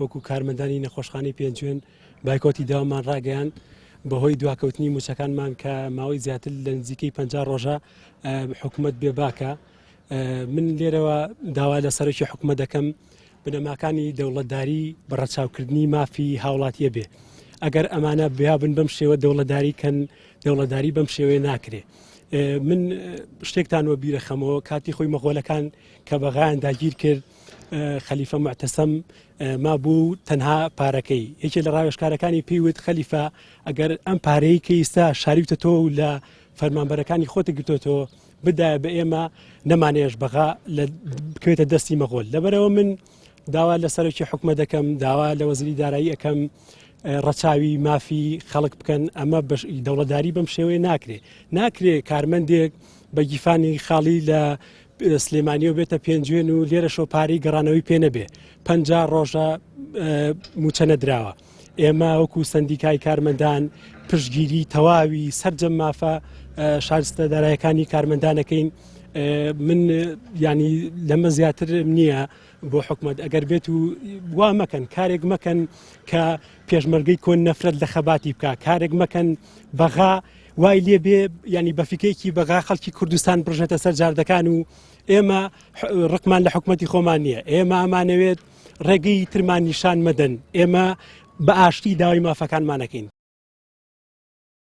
وەکو کارمەندانی نەخۆشخانەی پێنجوێن بایکۆتی داوامان ڕاگەیاند بەهۆی دواکەوتنی موچەکانمان کە ماوەی زیاتر لە نزیکەی 50 ڕۆژە حکومت بێباکە من لێرەوە داوا لە سەرۆکی حکومە دەکەم بنەماکانی دەوڵەتداری بە ڕەچاوکردنی مافی هاوڵاتیە بێ ئەگەر ئەمانە بیابن بەم شێوە دەوڵەتداری کەن دەوڵەتداری بەم شێوەیە ناکرێ من شتێکتان وە بیرەخەمەوە کاتی خۆی مەغۆلەکان کە بەغایان داگیر کرد خەلیفە معتەسەم مابوو تەنها پارەکەی یەکێ لە ڕاوێژکارەکانی پێی وت خەلیفە ئەگەر ئەم پارەی کە ئیستا شاریوتە تۆ و لە فەرمانبەرەکانی خۆتە گرتۆتەوە بدایە بە ئێمە نەمانێش بەغا لە بکەوێتە دەستی مەغۆل لەبەرەوە من داوا لە سەرۆکی حکومە دەکەم داوا لە وەزیری دارایی ئەەکەم ڕەچاوی مافی خەڵک بکەن ئەمە بەش دەوڵەتداری بەم شێوەیە ناکرێ ناکرێ کارمەندێک بە گیفانی خاڵی لە سلێمانیەوە بێتە پێنجوێن و لێرەشەوە پارەی گەڕانەوەی پێ نەبێ 50 ڕۆژە موچە نەدراوە ئێمە وەکو سندیکای کارمەندان پشتگیری تەواوی سەرجەم مافە شارستە دارایەکانی کارمەندانەکەین من ینی لەمە زیاتر نییە بۆ حکومت ئەگەر بێت و وا مەکەن کارێک مەکەن کە پێشمەرگەی کۆن نەفرەت لە خەباتی بکە کارێک مەکەن بەغا وای لێ بێ ینی بەفیکەیەکی بەغا خەڵکی کوردستان بڕژێتە سەر جاردەکان و ئێمە ڕقمان لە حکوومەتی خۆمان نییە ئێمە ئەمانەوێت ڕێگەی ترمان نیشان مەدەن ئێمە بە ئاشتی داوای مافەکانمانەکەین.